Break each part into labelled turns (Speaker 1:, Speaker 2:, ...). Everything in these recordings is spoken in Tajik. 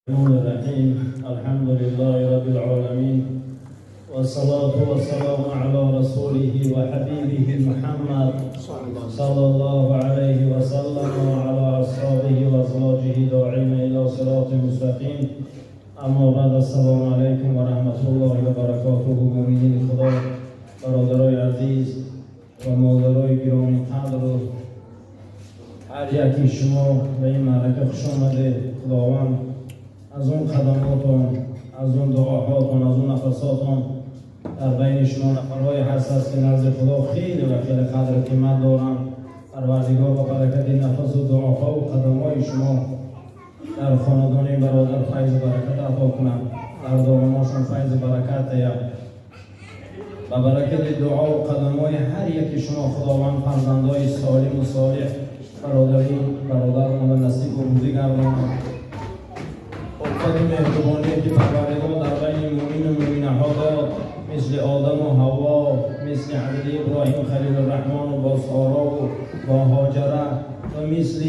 Speaker 1: الرحمن الرحيم. الحمد لله رب العالمين، والصلاة والسلام على رسوله وحبيبه محمد صلى الله عليه وسلم وعلى أصحابه وأزواجه داعين إلى صراط مستقيم. أما بعد، السلام عليكم ورحمة الله وبركاته. مؤمنین خدا، برادرای عزیز و مادرای گرامی قدر و هر یکی شما به این معرکه خوش آمده. خداوند از اون قدماتون، از اون دعاهاتون، از اون نفساتون در بین شما نفرهای هست است که نزد خدا خیلی و خیلی قدر و قیمت دارن. پروردگار با برکت نفس و دعاها و قدمهای شما در خاندان این برادر فیض و برکت عطا کنند، در دامناشون فیض و برکت دهد. با برکت دعا و قدمهای هر یکی شما خداوند فرزندای سالم و صالح برادری برادرمان نصیب و روزی گرداند. الفت و مهربانی که پروردگار در بین مؤمن و مؤمنه ها داد، مثل آدم و حوا، مثل حضرت ابراهیم خلیل الرحمن و با سارا و با هاجره و مثل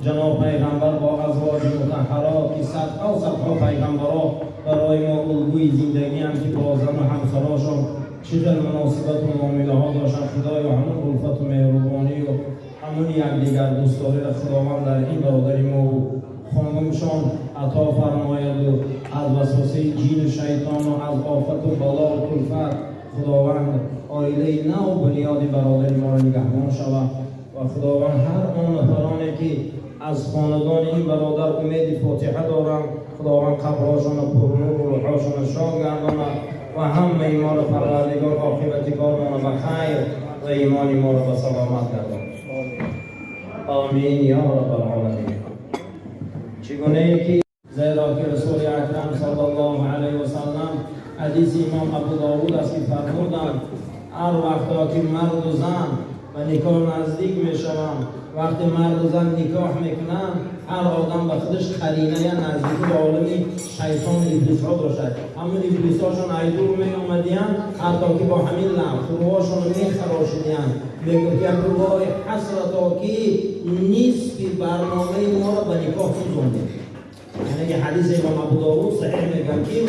Speaker 1: جناب پیغمبر با ازواج مطهرات که صدها صدها پیغمبرها برای ما الگوی زندگی هم که با زن و همسراشون چقدر مناسبت و معامله ها داشتن. خدایا، همون الفت و مهربانی و همون یکدیگر دوستداری را خداوند در این برادری ما و خانمشان عطا فرماید و از وسوسه جین و شیطان و از آفت و بلا و کلفت خداوند عائله نو بنیاد برادر ما را نگهبان شود و خداوند هر آن نفرانی که از خاندان این برادر امید فاتحه دارند، خداوند قبرهاشان پرنور و روحاشان شاد گرداند و همه ما را پروردگار عاقبت کارمان به خیر و ایمان ما را به سلامت گرداند. آمین یا رب العالمین. چگونه ای که زیرا که رسول اکرم صلی الله علیه و سلم، حدیث امام ابو داود است که فرمودند هر وقتا که مرد و زن به نکاح نزدیک میشوند، وقتی مرد و زن نکاح میکنند، هر آدم به خودش قرینه یا نزدیکی به عالم شیطان و ابلیس ها داشت. همون ابلیس هاشون ای دور می آمدیان، حتی که با همین لفظ روحاشون میخراشیدیان، میگفتیم وای حسرتا که نصف برنامه ما را به نکاح سوزاندیم. یعنی که حدیث امام ابو داود صحیح میگن که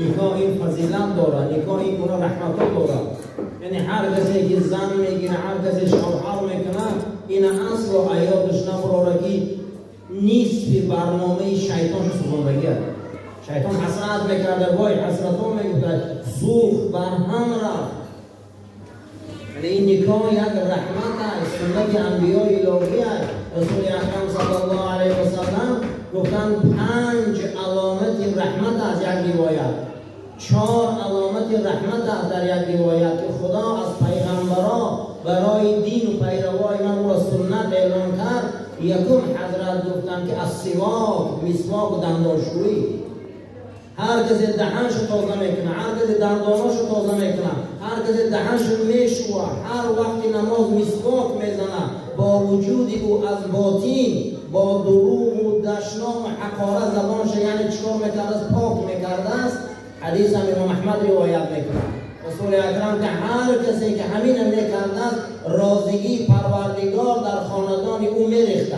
Speaker 1: نکاح این فضیلت داره، نکاح این گونه رحمت داره. یعنی هر کسی که زن میگیره، هر کسی شوهر میکنه، این اصل و عیادش نبراره که نصف برنامه شیطان سوزاندگی است. شیطان حسرت میکرده، وای حسرتون میگفته، سوخت، برهم رفت. یعنی این نکاح یک رحمت است، سنت انبیاء الهی است. رسول اکرم صلی الله علیه و سلم گفتن پنج علامت رحمت است یک روایت، چهار علامت رحمت است در یک روایت که خدا از پیغمبرا برای دین و پیروای من او را سنت اعلان کرد. یکم حضرت گفتن که السواک، مسواک و دندانشویی. هر کسی دهنش تازه میکنه، هر کسی دنداناشو تازه میکنه، هر کسی دهنش میشوه، هر وقت نماز مسواک میزنه، با وجود او از باطین با دروغ و دشنام و حقارت زبانش یعنی چیکار میکرده است؟ پاک میکرده است. حدیث هم امام احمد روایت میکنه. رسول اکرم که هر کسی که همین میکرده است، راضیگی پروردگار در خاندان او میریخته.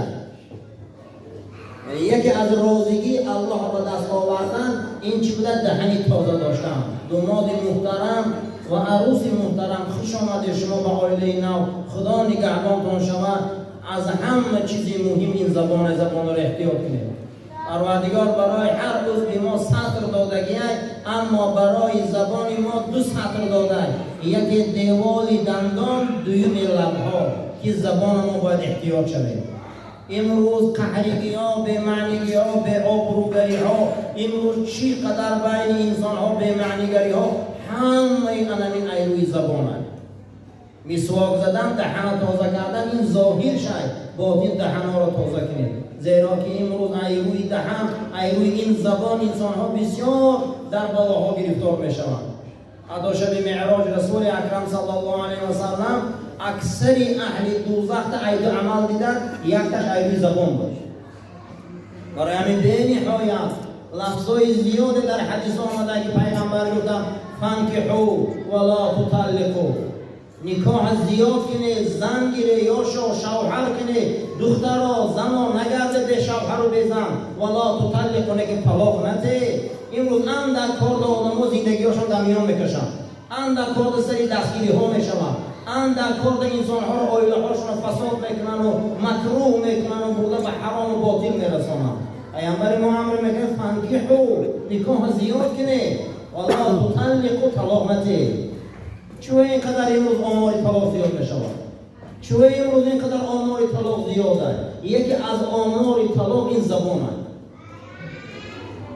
Speaker 1: یعنی یکی از راضیگی الله به دست آوردن این چی بوده؟ دهنی تازه داشتن. دوماد محترم و عروس محترم، خوش آمده شما به عائله نو. خدا نگهبانتون شود. از همه چیزی مهم این زبان، زبان رو احتیاط کنید. پروردگار برای هر عضو ما ستر دادگی، اما برای زبان ما دو ستر داده: یکی دیوال دندان، دویم لبها که زبان ما باید احتیاط شویم. امروز قهرگی ها، بی‌معنیگی ها، بی آبروگری ها، امروز چی قدر بین انسان ها بی‌معنیگری ها، همه انمین ایروی زبان است. مسواک زدن، دهن تازه کردن، این ظاهر شد، باطن دهن ها را تازه کنید، زیرا که امروز ایروی دهن، ایروی این زبان انسان ها بسیار در بلاها گرفتار می شوند. حتی شب معراج رسول اکرم صلی الله علیه و سلم اکثری اهل دوزخ ای دو عمل دیدن، یکتش ایروی زبان بود. برای همین بی نهایت لفظای زیاد در حدیث آمده که پیغمبر گفتن فانکحوا ولا تطلقوا. Никоҳ зиёд кунед, зан гире ё шавҳар кунед, духтаро, зано нагарде бе шавҳару бе зан. Вала туталлиқу, лекин талоқ нате. Имрӯз андак корда одамо зиндагиҳошон дар миён мекашанд, андак корда сари дастгириҳо мешаванд, андак корда инсонҳоро, оилаҳошонро фасод мекунану макрӯҳ мекунану бурда ба ҳарому ботил мерасонанд. Пайғамбари мо амр мекунад: фанкиҳу, никоҳ зиёд кунед, вала туталлиқу, талоқ нате. Чӯ ин қадар имрӯз омори талоқ зиёд мешавад? Чӯ имрӯз ин қадар омори талоқ зиёд аст? Яке аз омори талоқ ин забон аст.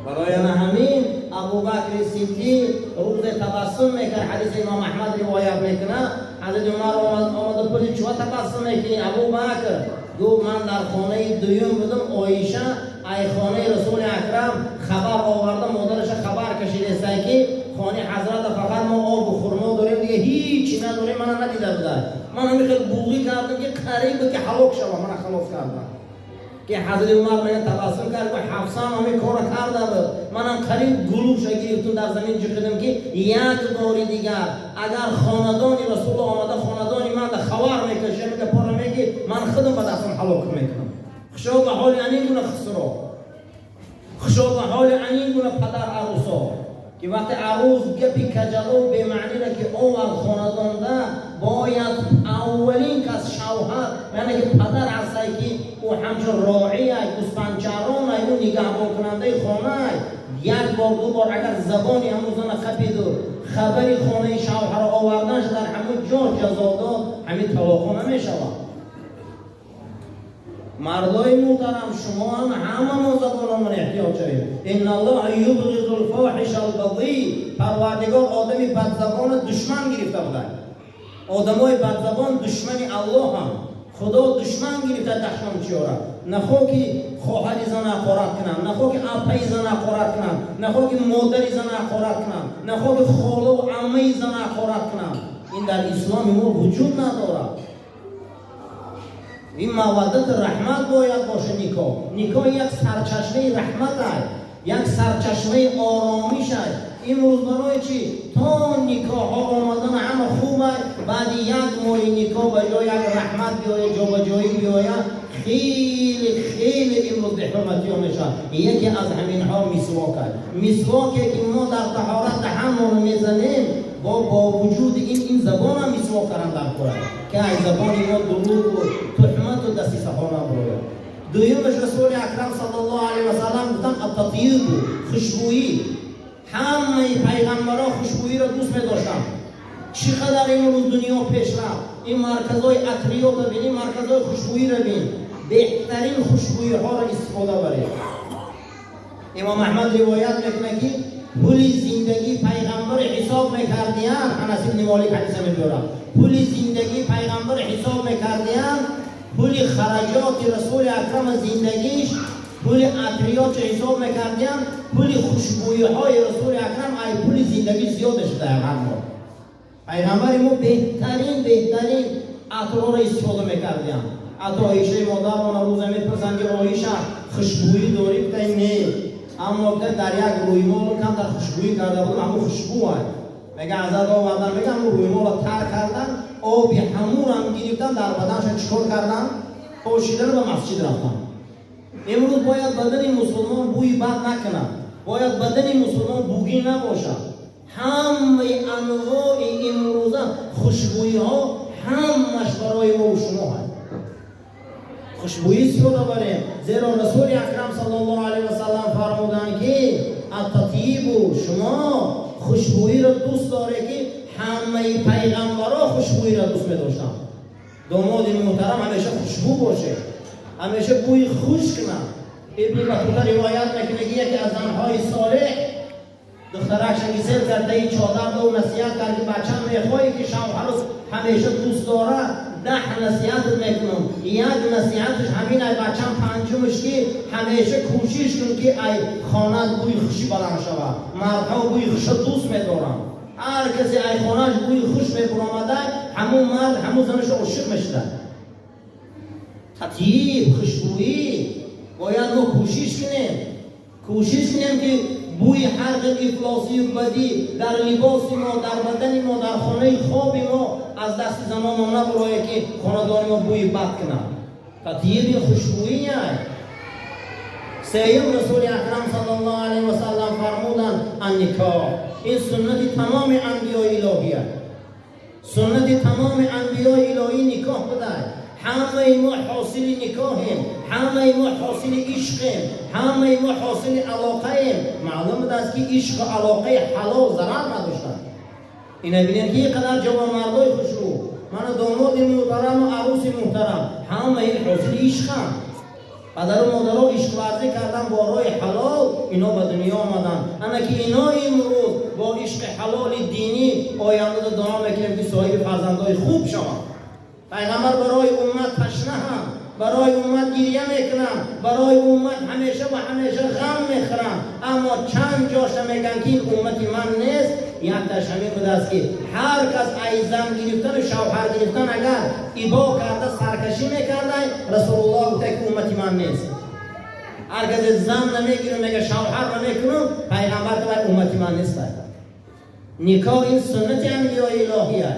Speaker 1: Барои ана ҳамин Абубакри Сиддиқ рӯзе табассум мекард. Ҳадиси Имом Аҳмад ривоят мекунад. Ҳазрати Умар омада пурсид: чӯ табассум мекунӣ, Абубакр? Гуфт: ман дар хонаи дуюм будам, Оиша ай хонаи Расули Акрам хабар оварда, модараша хабар кашидестай, ки хонаи ҳазрата фақат мо обу хурмо дорем, дига ҳичи надорем. Мана надида буда, ман ҳамин хел буғӣ кардам, ки қариб ки ҳалок шавам, мана халос кардам. Ки ҳазрати Умар мега табассум кард, гуфт: Ҳафсаам ҳамин корро карда буд, манам қариб гулӯша гирифтум, дар замин ҷиқидам, ки як бори дигар агар хонадони Расулло омада хонадони ман да хабар мекашад, мега пора меги, ман худам ба дастам ҳалок мекунам. Хушо ба ҳоли анин гуна хисро, хушо ба ҳоли анин гуна падар арӯсо, ки вақте арӯз гапи каҷалу бемаънира ки овард хонадонда, бояд аввалин кас шавҳар, яъне ки падар ҳастай, ки ӯ ҳамчун роияй, гӯспанчаронай, ӯ нигаҳбонкунандаи хонай. Як бор, ду бор агар забони ҳамун зана қапиду хабари хонаи шавҳаро оварданаш, дар ҳамун ҷо ҷазо дод, ҳамин талоқҳо намешавад. Мардои муҳтарам, шумо ҳам, ҳамамон забономон эҳтиёт шавем. Инналлоҳа юбғизул фоҳишал базӣ. Парвардигор одами бадзабона душман гирифта буданд. Одамои бадзабон душмани Аллоҳам, Худо душман гирифта дашномчиёра. Нахо ки хоҳари зана ҳақорат кунам, нахо ки апаи зана ҳақорат кунам, нахо ки модари зана ҳақорат кунам, нахо ки холаву аммаи зана ҳақорат кунам. Ин дар исломи мо вуҷуд надорад. Ин маваддати раҳмат бояд боша. Никоҳ, никоҳ як сарчашмаи раҳмат аст, як сарчашмаи оромиш аст. Имрӯз барои чӣ то никоҳҳо омадан ҳама хуб аст, баъди як моҳи никоҳ ба ҷои як раҳмат биёяд, ҷобаҷоӣ биёяд, хеле хеле имрӯз беҳурматиҳо мешавад. Яке аз ҳаминҳо мисвок аст. Мисвоке ки мо дар таҳорат даҳанмонро мезанем, бо вуҷуди ин забонам мисвок кардан дар кор аст, ки аз забони мо дурӯғу туҳмату дасисаҳо наброяд. Дуюмаш, Расули Акрам саллаллоҳу алайҳи васаллам гуфтанд: аттатйибу, хушбӯӣ. Ҳамаи пайғамбарҳо хушбӯиро дӯст медоштанд. Чӣ қадар имрӯз дунё пеш рафт! Ин марказҳои атриёта бин, ин марказҳои хушбӯиро бин, беҳтарин хушбӯиҳоро истифода баред. Имом Аҳмад ривоят мекунад, ки пули зиндагии пайғамбар ҳисоб мекардиян. Анас ибни Молик ҳадиса мебиёрад: пули зиндагии пайғамбар ҳисоб мекардиян, пули хараҷоти Расули Акрама зиндагиш, пули атриётшо ҳисоб мекардиян, пули хушбӯиҳои Расули Акрам ай пули зиндагӣ зиёд мешуда ҳар моҳ. Пайғамбари мо беҳтарин, беҳтарин атрҳоро истифода мекардиян. Ҳатто Оишаи модарона рӯза мепурсанд, ки Оиша, хушбӯӣ дорӣ? Гуфта: не, аммо дар як рӯймол камтар хушбӯӣ карда будам, ҳамун хушбӯ аст. Мега азад овардан, мега ҳамун рӯймолро тар кардан, оби ҳамурам гирифтан, дар баданашон чикор кардан, пошидану ба масҷид рафтан. Имрӯз бояд бадани мусулмон бӯи бад накунад, бояд бадани мусулмон бугӣ набошад. Ҳамаи анвои имрӯза хушбӯиҳо ҳамаш барои мо шумо ҳаст. Хушбӯӣ истифода барем, зеро Расули Акрам саллаллоҳу алайҳи васаллам фармуданд, ки аттатйибу, шумо хушбӯиро дӯст доре, ки ҳамаи пайғамбарҳо хушбӯиро дӯст медоштанд. Домоди муҳтарам ҳамеша хушбӯ боше, ҳамеша бӯи хуш кунад. Ибни Батута ривоят мекунад, ки яке аз занҳои солеҳ духтаракша гисел кардаи чодар дов насиҳат кард, ки бачам, мехоҳӣ, ки шавҳару ҳамеша дӯст дорад, 10 насиҳатат мекунам. Як насиҳаташ ҳамин ай, бачам, панҷумаш, ки ҳамеша кӯшиш кун, ки ай хонат бӯи хушӣ баланд шавад. Мардҳо бӯи хуша дӯст медоранд. Ҳар касе ай хонааш бӯи хуш мебуромада, ҳамун мард ҳамун занаша ошиқ мешудад. Татйиб, хушбӯӣ бояд мо кӯшиш кунем, кӯшиш кунем, ки бӯи ҳар хел ифлосию бадӣ дар либоси мо, дар бадани мо, дар хонаи хоби мо. Аз дасти занонон набурояд, ки хонадони мо бӯи бад кунад. Татйиби хушбӯӣ. Сеюм, Расули Акрам саллаллоҳу алайҳи васаллам фармуданд: ан-никоҳ. Ин суннати тамоми анбиёи илоҳия, суннати тамоми анбиёи илоҳӣ никоҳ будай. Ҳамаи мо ҳосили никоҳем, ҳамаи мо ҳосили ишқем, ҳамаи мо ҳосили алоқаем. Маълум будааст, ки ишқу алоқаи ҳалол зарар надоштанд. Ина бинед, ки ин қадар ҷавонмардои хушрӯ, мана домоди муҳтараму арӯси муҳтарам, ҳама ин ҳосили ишқанд. Падару модаро ишқварзӣ кардан бо роҳи ҳалол, ино ба дунё омаданд. Ана ки ино имрӯз бо ишқи ҳалоли динӣ ояндада дуо мекунем, ки соҳиби фарзандои хуб шаванд. Пайғамбар барои уммат ташнаҳам, барои уммат гирья мекунам, барои уммат ҳамеша ва ҳамеша ғам мехӯрам, аммо чанд ҷоша мегӯянд, ки ин уммати ман нест. Якташ ҳамин будааст, ки ҳар кас ай зан гирифтану шавҳар гирифтан агар ибо карда, саркашӣ мекардай, Расулуллоҳ гуфта, ки уммати ман нест. Ҳар касе зан намегиру мега, шавҳар намекунам, пайғамбар вай уммати ман нест. Никоҳ ин суннати анбиёи илоҳия.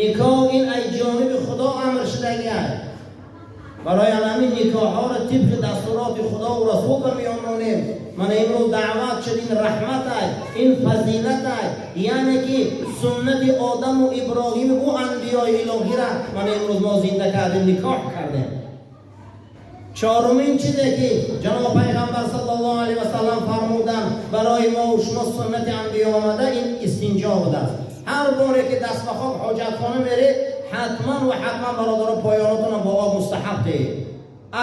Speaker 1: Никоҳ ин ай ҷониби Худо амр шудагия. Барои ҳамин никоҳҳоро тибқи дастуроти Худову Расул ба миён монем. Мана имрӯз даъват шуд, ин раҳмат ай, ин фазилат ай, яъне ки суннати Одаму Иброҳими ӯ анбиёи илоҳира мана имрӯз мо зинда кардем, никоҳ кардем. Чорумин чизе, ки ҷаноб Пайғамбар саллаллоҳу алайҳи васаллам фармуданд, барои мо шумо суннати анбиё омада, ин истинҷо будааст. Ҳар боре ки даст ба хок ҳоҷатхона меред, ҳатман ва ҳатман, бародаро, поёнотона бо об мустаҳаб диҳед.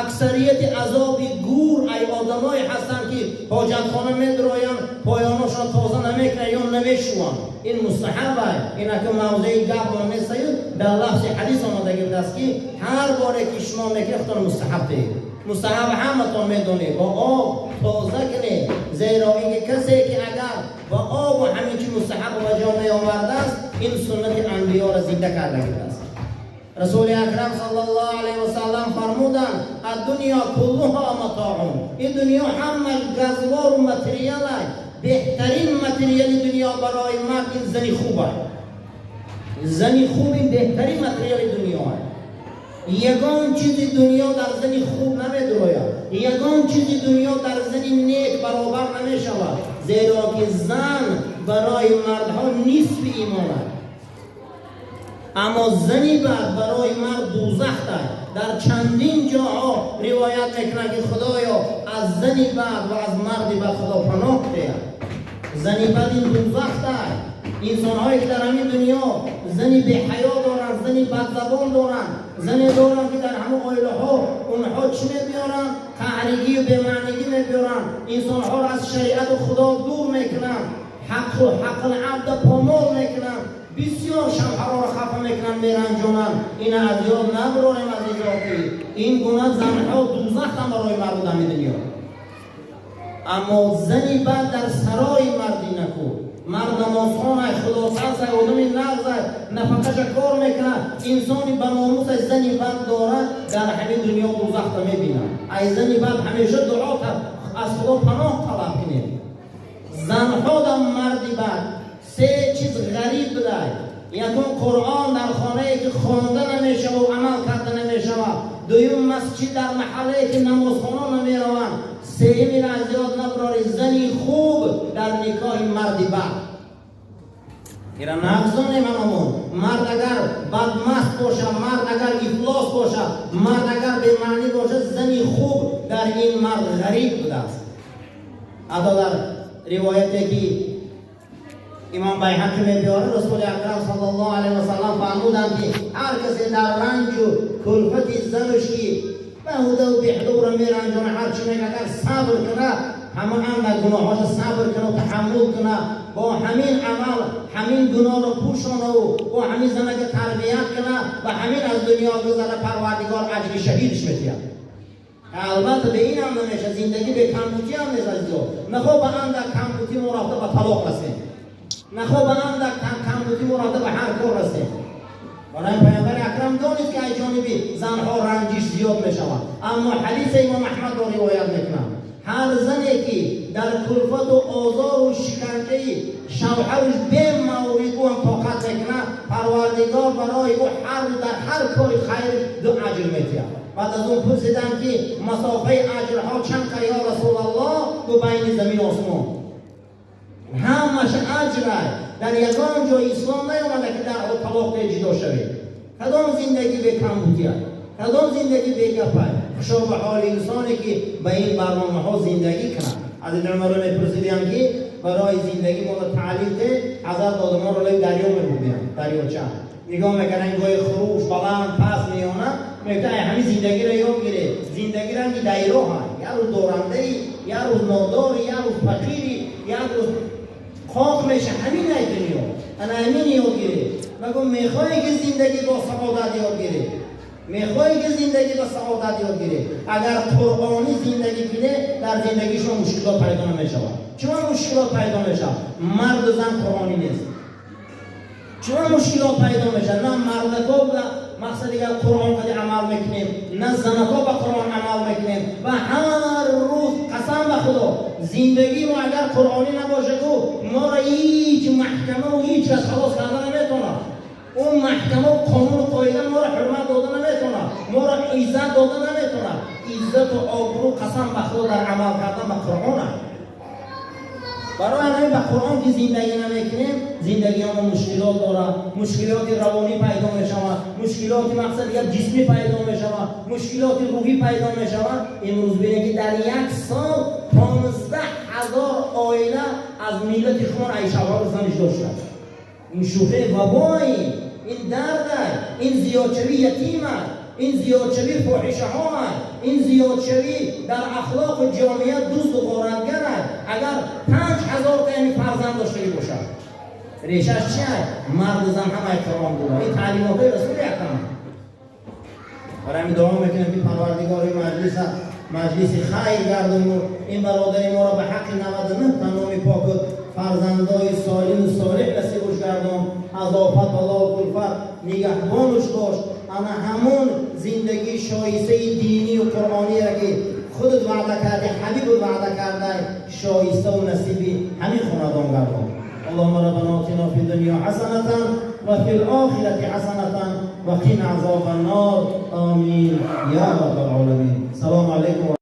Speaker 1: Аксарияти азоби гур ай одамое ҳастанд, ки ҳоҷатхона медроянд, поёношон тоза намекунанд ё намешӯванд. Ин мустаҳаб ай. Ин ака мавзеи гап нестаю, дар лафзи ҳадис омадаги будааст, ки ҳар боре ки шумо мекунед, худтон мустаҳаб диҳед. Мустаҳаб ҳаматон медонед, бо об тоза кунед, зеро ин ки касе ки агар ба обу ҳамин чи мустаҳаб ба ҷо меовардааст, ин суннати анбиёро зинда кардаги будааст. Расули Акрам саллаллоҳу алайҳи васаллам фармуданд: ад-дунё куллуҳо матоун. Ин дунё ҳамаш газвору материалай. Беҳтарин материали дунё барои мард ин зани хуб аст. Зани хуб ин беҳтарин материали дунё аст. Ягон чизи дунё дар зани хуб намедурояд, ягон чизи дунё дар зани нек баробар намешавад, зеро ки зан барои мардҳо нисфи имон аст, аммо зани бад барои мард дӯзах аст. Дар чандин ҷоҳо ривоят мекунад, ки Худоё, аз зани бад ва аз марди бад Худо паноҳ диҳад. Зани бад ин дӯзах аст. Инсонҳое ки дар ҳамин дунё зани беҳаё доранд, зани бадзабон доранд, зане доранд, ки дар ҳамон оилаҳо онҳо чӣ мебиёранд? Қаҳригию бемаънигӣ мебиёранд, инсонҳоро аз шариату Худо дур мекунанд, ҳаққу ҳаққулабда помол мекунанд, бисёр шавҳароро хафа мекунанд, меранҷонанд. Ина аз ёд набурорем, азизо, ки ин гуна занҳо дӯзахтанд барои марду ҳамин дунё. Аммо зани бад дар сарои марди наку, мард намозхонай, худотарсай, одами нағзай, нафақаша кор мекунад, инсони ба номусай, зани бад дорад, дар ҳамин дунё дӯзахта мебинад. Ай зани бад ҳамеша дуо, аз Худо паноҳ талаб кунед. Занҳо дар марди бад се чиз ғариб будай. Якум, Қуръон дар хонае ки хонда намешавад, амал карда намешавад. Дуюм, масҷид дар маҳаллае ки намозхона намераванд. Сеюм, ин аз ёд набурори, зани хуб дар никоҳи марди бад. Ира нағзонем ҳамамон. Мард агар бадмаст бошад, мард агар ифлос бошад, мард агар бемаънӣ бошад, зани хуб дар ин мард ғариб будааст. Ҳатто дар ривояте ки Имом Байҳақӣ мебиёрад, Расули Акрам саллаллоҳу алайҳи васаллам фармуданд, ки ҳар касе дар ранҷу кулфати зануш, ки баҳудаву беҳудуро меранҷона, ҳар чӣ мега, агар сабр кунад, ҳама андак гуноҳҳоша сабр кунад, таҳаммул кунад, бо ҳамин амал ҳамин гуноҳро пӯшонаву бо ҳамин занака тарбият кунад ва ҳамин аз дунё гузара, Парвардигор аҷри шаҳидш метиҳад. Албатта, бе ин ҳам намеша, зиндагӣ бе камбутӣ ҳам нест, азизо. Нахо ба андак камбутӣ мо рафта ба талоқ расем, нахо ба андак камбутӣ мо рафта ба ҳар кор расем. Барои Паёмбари Акрам донист, ки ай ҷониби занҳо ранҷиш зиёд мешавад, аммо ҳадиса Имом Аҳмадро ривоят мекунам: ҳар зане ки дар кулфату озору шиканҷаи шавҳаруш бемаврид ӯ ҳам тоқат мекунад, Парвардигор
Speaker 2: Парвардигор барои ӯ ҳар дар ҳар кори хайр ду аҷр метиҳад. Баъд аз он пурсиданд, ки масофаи аҷрҳо чанд қа, ё Расулаллоҳ? Гу: байни замин осмон ҳамаш аҷрай. Дар ягон ҷои ислом наёмада, ки дар талоқ ҷудо шавед. Кадом зиндагӣ бекамбудия, кадом зиндагӣ бегапай? Хушо ба ҳоли инсоне, ки ба ин барномаҳо зиндагӣ кунад. Ҳазрати Умарро мепурсидиям, ки барои зиндагӣ моро таълим де. Ҳазрат одамонро лои дарё мебурдиям, дарёча нигоҳ мекарданд, гоҳи хуруш, баланд, паст, меёна. Мегуфта: ай ҳамин зиндагиро ёд гире. Зиндагӣ ранги дайроҳа, як рӯз дорандаи, як рӯз нодори, як рӯз фақири, як рӯз қоқ меша. Ҳамин ай дунё, ана ҳамин ёд гире. Магу мехоҳе, ки зиндагӣ бо саодат ёд гире? Мехоҳе, ки зиндагӣ ба саодат ёд гире? Агар қуръонӣ зиндагӣ кине, дар зиндагии шумо мушкилот пайдо намешавад. Чума мушкилот пайдо мешавад? Марду зан қуръонӣ нест. Чума мушкилот пайдо мешавад? На мардако ба мақсади дигар Қуръон қади амал мекунем, на занако ба Қуръон амал мекунем. Ва ҳар рӯз, қасам ба Худо, зиндагии мо агар қуръонӣ набошаду, моро ҳеҷ маҳкамаву ҳеҷ кас халос карда наметавонад. Он маҳкамаву қонуну қоида моро ҳурмат дода наметавонад, моро иззат дода наметавонад. Иззату обрӯ, қасам ба Худо, дар амал кардан ба Қуръон аст. Барои ҳамин ба Қуръон ки зиндагӣ намекунем, зиндагиамо мушкилот дорад. Мушкилоти равонӣ пайдо мешавад, мушкилоти мақсад дигар ҷисмӣ пайдо мешавад, мушкилоти рӯҳӣ пайдо мешавад. Имрӯз бинед, ки дар як сол 15 000 оила аз миллати хумон ай шавҳару зан ҷудо шудад. Ин шӯхе вабои, ин дардай, ин зиёдшавии ятима, ин зиёдшавии фоҳишаҳо, ин зиёдшавӣ дар ахлоқу ҷомеа, дузду ғоратгар. Агар 5000 та яъни фарзанд доштагӣ бошад, решаш чи аст? Марду зан ҳамаи Қуръон буда. Ин таълимотҳои Расули Акрам. Барои ҳамин дуо мекунем, ки Парвардигори маҷлиса маҷлиси хайр гардону ин бародари моро ба ҳаққи 99 та номи поку фарзандои солиму солиҳ насибуш гардон, аз офат, балову кулфат нигаҳбонуш бош. Ана ҳамон зиндагии шоистаи динию қуръоние, ки худат ваъда кардӣ, ҳабибут ваъда кардай, шоиставу насиби ҳамин хонадон гардон. اللهم ربنا آتنا في الدنيا حسنة وفي الآخرة حسنة وقنا عذاب النار. آمين يا رب العالمين. السلام عليكم.